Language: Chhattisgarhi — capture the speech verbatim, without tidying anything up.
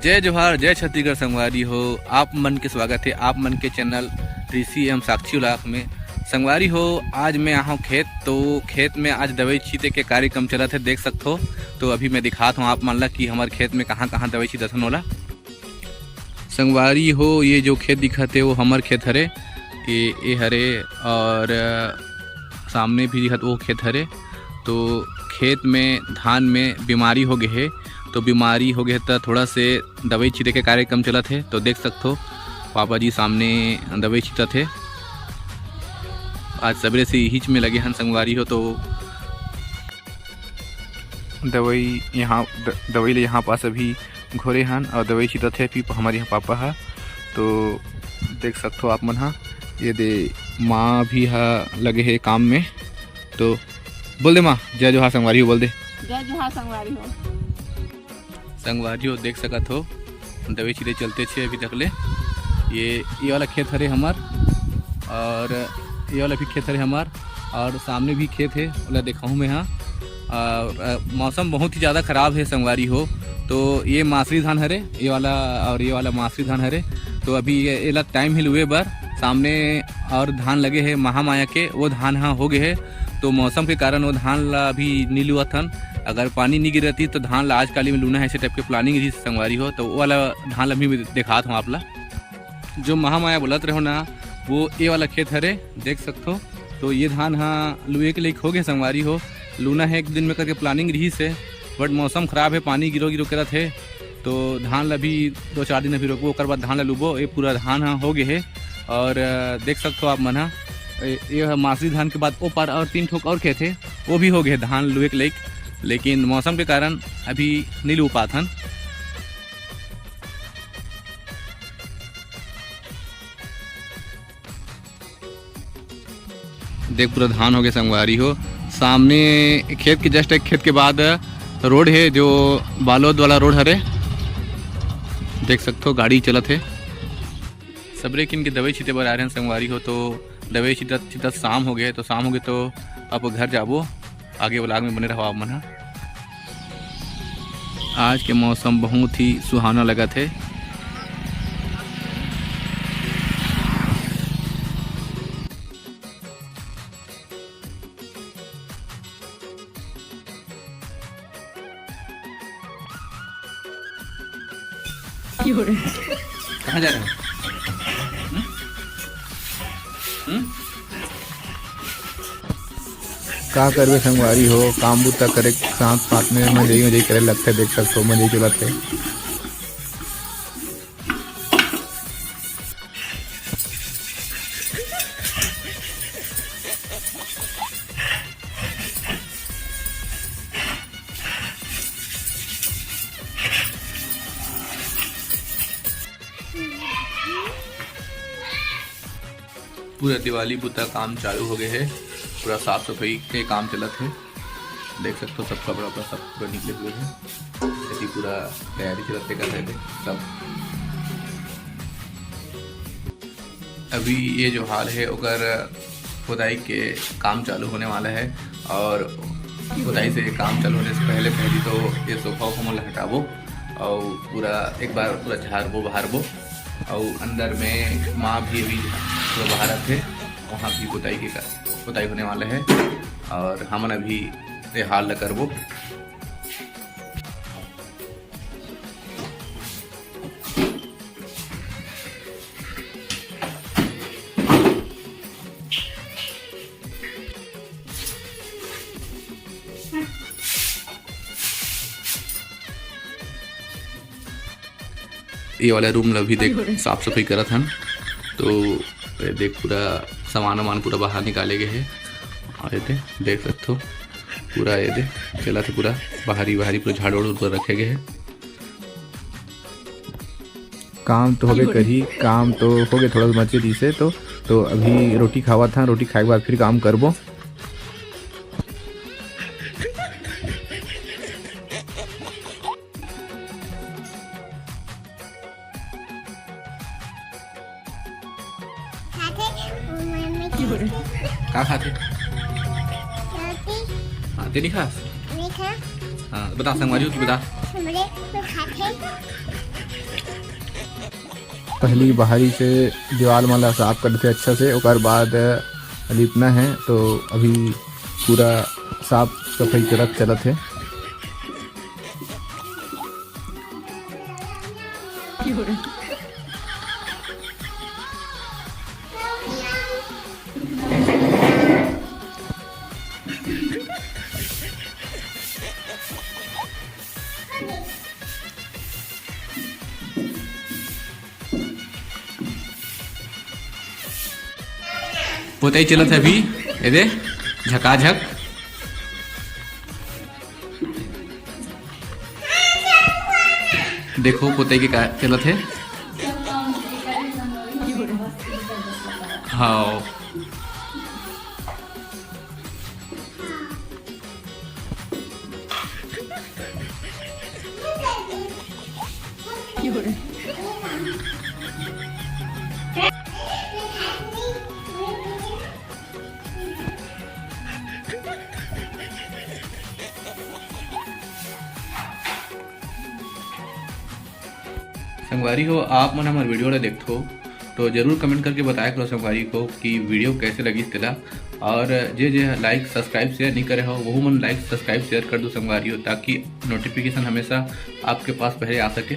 जय जोहार, जय छत्तीसगढ़ संगवारी हो। आप मन के स्वागत है आप मन के चैनल ऋषि एवं साक्षी vlog में। संगवारी हो, आज मैं आया हूँ खेत, तो खेत में आज दवाई छीते के कार्यक्रम चलत है, देख सकत हो। तो अभी मैं दिखात हूँ आप मन ला कि हमर खेत में कहाँ कहाँ दवाई छीतत हन ओला। संगवारी हो, ये जो खेत दिखत हे वो हमर खेत हरे, ये ये हरे और अ, सामने भी दिखत वो खेत हरे। तो खेत में धान में बीमारी हो गए हे, तो बीमारी हो गए हे त थोड़ा से दवाई छिटे के कार्यक्रम चलत हे। तो देख सकत हो पापा जी सामने दवाई छिटत हे। आज सबेरे से यही में लगे हन संगवारी हो। तो दवाई यहाँ द, दवाई ले यहाँ पास अभी घोरे हन और दवाई छिटत हे पीप हमारे यहाँ पापा हा। तो देख सकत हो आप मन हा, ये दे माँ भी हा लगे हे काम में। तो बोल दे माँ, जय जोहार संगवारी हो, बोल दे। जय जोहार संगवारी हो। संगवारी हो, देख सकत हो दवाई छिटे चलते छे अभी तक ले। ये ये वाला खेत हरे हमार और ये वाला भी खेत हरे हमार और सामने भी खेत है, ओला देखाहूँ मैं हाँ। और अ, मौसम बहुत ही ज़्यादा ख़राब है संगवारी हो। तो ये मासरी धान हरे, ये वाला और ये वाला मासरी धान हरे। तो अभी ये एला टाइम ही लुए बर सामने और धान लगे है महामाया के, वो धान हाँ हो गए है। तो मौसम के कारण वो धान ला अभी नी लुअत हन। अगर पानी नी गिरती तो धान ला आज काली में लूना है, ऐसे टाइप के प्लानिंग रही संगवारी हो। तो वो वाला धान ला भी मैं दिखात हूँ आप ला। जो महामाया बोलत रहो ना, वो ये वाला खेत हरे, देख सकत हो। तो ये धान हा लुए के लायक हो गए संगवारी हो। लूना है एक दिन में करके प्लानिंग रही से, बट मौसम ख़राब है, पानी गिरो गिरो करत है। तो धान ला भी दो चार दिन अभी रोकबो, ओकर बाद धान ला लूबो। ये पूरा धान हा हो गए है और अ, देख सकत हो आप मन हा, ये ये हा मासरी धान के बाद ओ पार और तीन ठोक और खेत है, वो भी हो गए धान लुए के लायक, लेकिन मौसम के कारण अभी नहीं लू पात हन। देख पूरा धान हो गए संगवारी हो। सामने खेत के जस्ट एक खेत के बाद रोड है जो बालोद वाला रोड हरे, देख सकत हो गाड़ी चलत है। सबरे किन के दवाई छीते बर आ रहे हैं संगवारी हो। तो दवाई छीतत छीतत शाम हो गए, तो शाम हो गए तो अब घर जाबो। आगे vlog में बने रहो आप मन हा। आज के मौसम बहुत ही सुहाना लगत है। कहाँ जा रहे हो? हम्म? हम्म? का करबे संगवारी हो, काम बुता करे के साथ साथ में मजई मजई करे लगथे, देख सकत हो मजई चलत हे। पूरा दिवाली बुता काम चालू हो गए है, पूरा साफ सफाई के काम चलत है। देख सकते हो सब कपड़ा वपड़ा सब पूरा निकले हुए हैं, ऐसी पूरा तैयारी चलत है, कर रहे थे सब। अभी ये जो हाल है ओकर खुदाई के काम चालू होने वाला है और खुदाई से काम चालू होने से पहले पहली तो ये सोफा को हमन हटाबो और पूरा एक बार पूरा झाड़बो बहारबो और अंदर में माँ भी अभी पूरा बाहर थे, वहाँ भी खुदाई के का-, खुदाई होने वाला है और हमन अभी ये हाल ला करबो। ये वाला रूम ला भी देख साफ सफाई करत हन, तो ये देख पूरा सामान वामान पूरा बाहर निकाले गए है। और ये दे, देख सकते हो पूरा ये दे चला थे पूरा बाहरी बाहरी पूरा झाड़ू वाड़ू पूरा रखे गए है। काम तो होबे करही, काम तो हो गए थोड़ा मचे दिसे तो, तो अभी रोटी खावा था, रोटी खाए के बाद फिर काम करबो। खाथे, मम्मी खाथे। का खाथे? रोटी। हाँ, तेरी खास? नहीं खा। हाँ, बता संगवारी हो कि बता। हमरे तो खाथे। पहली बाहरी से दीवाल मन ला साफ कर देथे अच्छा से, ओकर बाद लिपना है। तो अभी पूरा साफ सफाई करत चलत है। पोतई चलत है अभी, ये दे, झकाझक। देखो पोतई के का चलत है। हाँ। संगवारी हो, आप मन हमर वीडियो ला देखथो तो जरूर कमेंट करके बताया करो संगवारी को कि वीडियो कैसे लगिस तेला। और जे जे लाइक सब्सक्राइब शेयर नहीं करे हो, वहू मन लाइक सब्सक्राइब शेयर कर दो संगवारी हो, ताकि नोटिफिकेशन हमेशा आपके पास पहले आ सके।